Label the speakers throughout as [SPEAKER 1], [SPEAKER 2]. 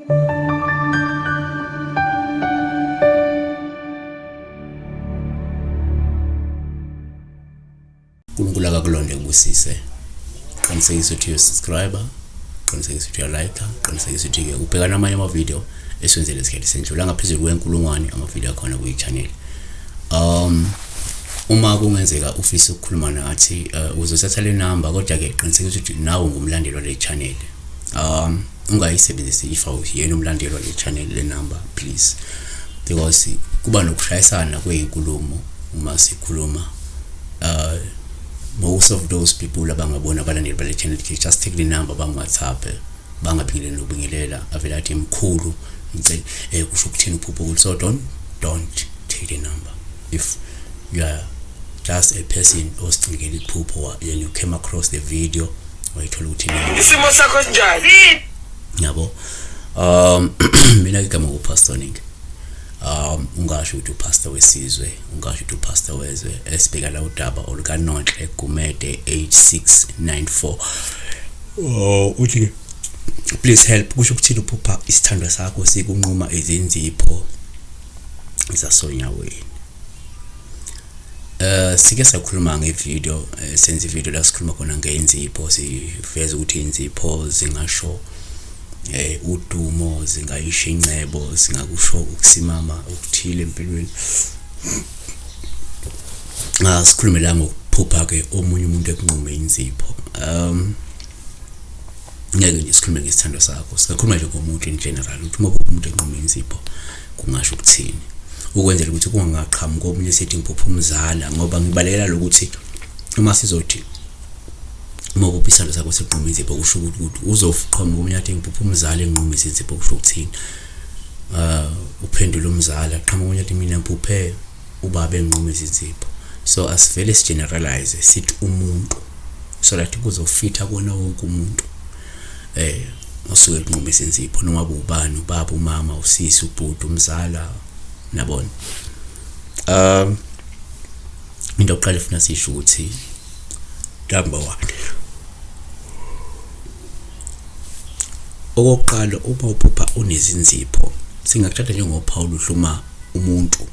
[SPEAKER 1] uNkulunkulu akakulonde kubusise. Qinisekisa ukuthi uyasubscribe, qinisekisa ukuthi uyalike, qinisekisa ukuthi ke ubheka namanye ama-video esiwenzele isikhathi sendlula ngaphezulu kwenkulungwane ama-video akhona kwi-channel. Uma kungenzeka ufisa ukukhuluma nathi, uzothatha le number, kodwa ke qinisekisa ukuthi nawe ungumlandeli wale channel. Ungayisebenzisi if awuyena umlandeli wale channel le number, please, because kuba nokushayisana kwezinkulumo uma sikhuluma. Most of those people abangabona abalandeli bale channel just take the number, bangi-WhatsApp, bangabingeleli nokubingelela, avele athi, "Mkhulu, ngicela kusho ukuthini uphupho ukuthi?" So don't take the number if you are just a person osicingela iphupho and you came across the video, wayithola ukuthi
[SPEAKER 2] Isimo sakho sinjani?
[SPEAKER 1] Yabo, mina igama nguPastor Nick. Ungasho ukuthi upastor wesizwe, ungasho ukuthi upastor wezwe. Esibheka la udaba olukaNonhle Gumede 8694. Oh, uthi, "Please help, kusho ukuthini uphupha isithandwa sakho sikunquma izinzipho zasonyaweni?" Sike sakhuluma ngevideo, senza ivideo la sikhuluma khona ngenzipho, siveza ukuthi inzipho zingasho udumo, zingayisho incebo, zingakusho ukusimama okuthile empilweni. Sikhulume la ngokuphupha ke omunye umuntu ekunqume inzipho. Ngeke nje sikhulume ngesithando sakho, singakhuluma nje ngomuntu in general, ukuthi uma uphupha umuntu enqume inzipho kungasho ukuthini, ukwenzela ukuthi kungaqhamuki omunye sithi ngiphupha umzala, ngoba ngibalekela lokuthi uma sizothi uma uphupha isithando sakho siqhuma inzipho kusho ukuthi uzoqhamuka omunye athi ngiphupha umzala enquma izinzipho, kusho ukuthini? Uphendula umzala, qhamuka omunye athi mina ngiphuphe ubaba enquma izinzipho. So asivele sigeneralize, sithi umuntu, so that kuzofitha kona wonke umuntu osuke enquma izinzipho, noma ubani, ubaba, umama, usisi, ubhuti, umzala, nabona. Into yokuqala efuna sisho ukuthi number 1, okokuqala, uma uphupha unezinzipho, singakuthatha njengophawu oluhle uma umuntu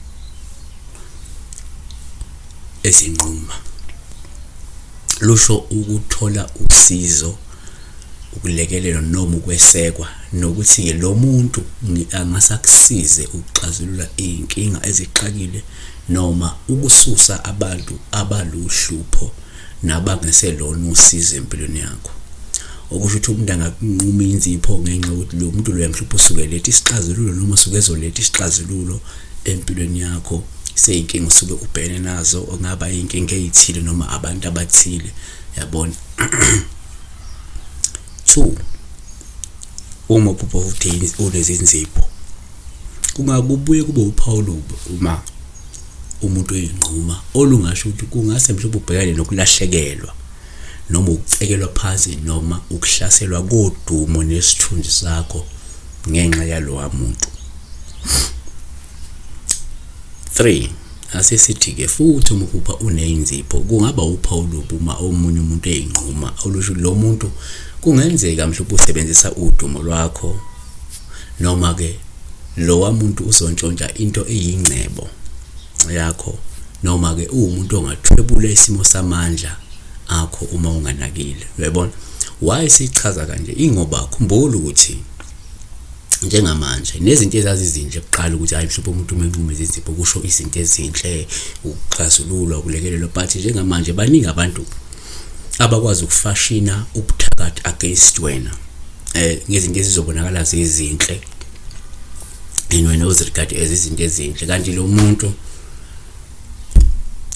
[SPEAKER 1] ezinquma. Lusho ukuthola usizo, ukulekelelwa noma ukwesekwa, nokuthi-ke lo muntu angase akusize ukuxazulula iy'nkinga ezixakile noma ukususa abantu abaluhlupho nabangeselona usizo empilweni yakho. Okusho ukuthi umuntu angakunquma inzipho ngenxa yokuthi lo muntu loya mhlawumbe usuke eletha isixazululo noma usuke ezoletha isixazululo empilweni yakho seyinkinga usuke ubhekene nazo, okungaba iy'nkinga ey'thile noma abantu abathile, yabona. 2, uma uphupha futhi unezinzipho, kungakubuye kube uphawu olubi uma umuntu eyinquma, olungasho ukuthi kungase mhlawumbe ubhekane nokulahlekelwa noma ukucekelwa phansi noma ukuhlaselwa kodumo nesithunzi sakho ngenxa yalowa muntu. 3, asesithi-ke futhi uma uphupha uney'nzipho, kungaba uphawu olubi uma omunye umuntu eyinquma, olusho lo muntu kungenzeka mhlawumbe usebenzisa udumo lwakho, noma-ke lowa muntu uzontshontsha into eyingcebo yakho, noma-ke uwumuntu ongathwebula isimo samandla akho uma unganakile. Uyayibona why sichaza kanje? Ingoba khumbula ukuthi njengamanje nezinto ezazizinhle kuqala, ukuthi hayi, mhlawumbe umuntu uma enquma izinzipho kusho izinto ezinhle, ukuxazululwa, ukulekelelwa, but njengamanje baningi abantu abakwazi ukufashina ubuthakathi against wena ngezinto ezizobonakala zizinhle and wena uziregard as izinto ezinhle, kanti lo muntu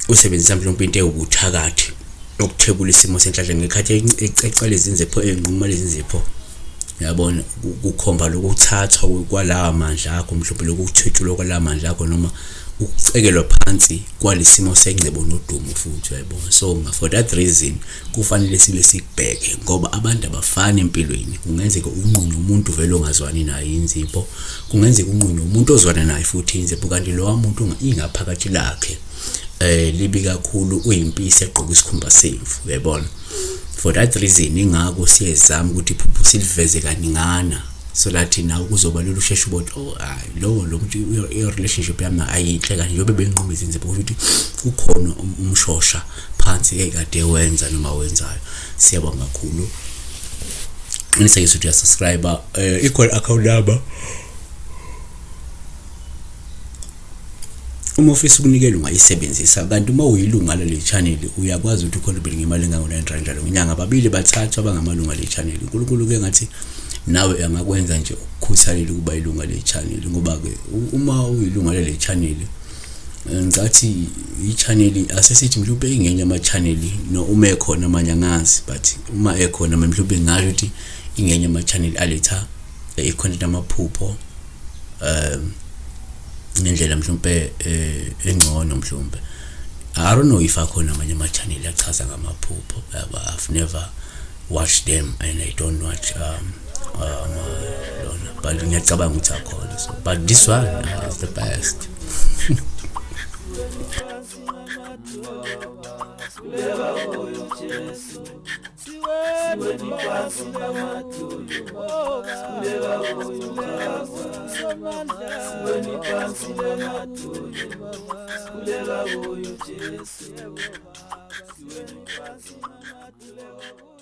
[SPEAKER 1] usebenzisa mhlawumbe into ewubuthakathi ukuthwebula isimo senhlanhla ngekhathi ececela izinzipho, enquma lezi zinzipho, yabona, kukhomba lokuthathwa kwalawa mandla akho, mhlawumbe lokuthwetshulwa kwalawa mandla akho noma ukucekelwa phansi kwalesimo sengcebo nodumo futhi, uyayibona. So for that reason kufanele sibe sikubheke, ngoba abantu abafani empilweni. Kungenzeka unqunywe umuntu vele ongazwani naye inzipho, kungenzeka unqunywe umuntu ozwana naye futhi inzipho, kanti lowa muntu ingaphakathi lakhe libi kakhulu, uyimpisi egqoka isikhumba semvu, uyayibona. For that reason ingakho siyezama ukuthi iphupho siliveze kaningana. So that nawe kuzoba lula usheshe ubone, oh hayi, lo muntu i-relationship yami ayinhle kanje, njengoba benquma izinzipho, kusho ukuthi kukhona umshosha phansi ekade wenza noma wenzayo. Siyabonga kakhulu, qinisekisa ukuthi uyasubscribe. Ikhona account number uma ufisa ukunikela, ungayisebenzisa. Kanti uma uyilunga lale channel, uyakwazi ukuthi ucontribute ngemali engango-9 rand njalo ngenyanga. Ababili, bathathu abangamalunga ale channel. uNkulunkulu-ke ngathi nawe angakwenza nje ukukhuthalela ukuba ilunga le channel, ngoba-ke uma uyilunga lale channel, ngicathi i-channel, asesithi mhlawumbe ingenye ama-channel, no uma ekhona amanye angazi, but uma ekhona mhlawumbe ngingasho ukuthi ingenye ama-channel aletha i-content amaphupho ngendlela mhlawumbe engcono. Mhlawumbe, I don't know if akhona amanye ama-channel achaza ngamaphupho. I've never watched them and I don't watch lona, but ngiyacabanga ukuthi akhona. So, but this one is the best.
[SPEAKER 2] Siweni phansi namadolo, sikhuleka kuyo Baba. Siweni phansi namadolo, sikhuleka kuyo Jesu. Siweni phansi namadolo.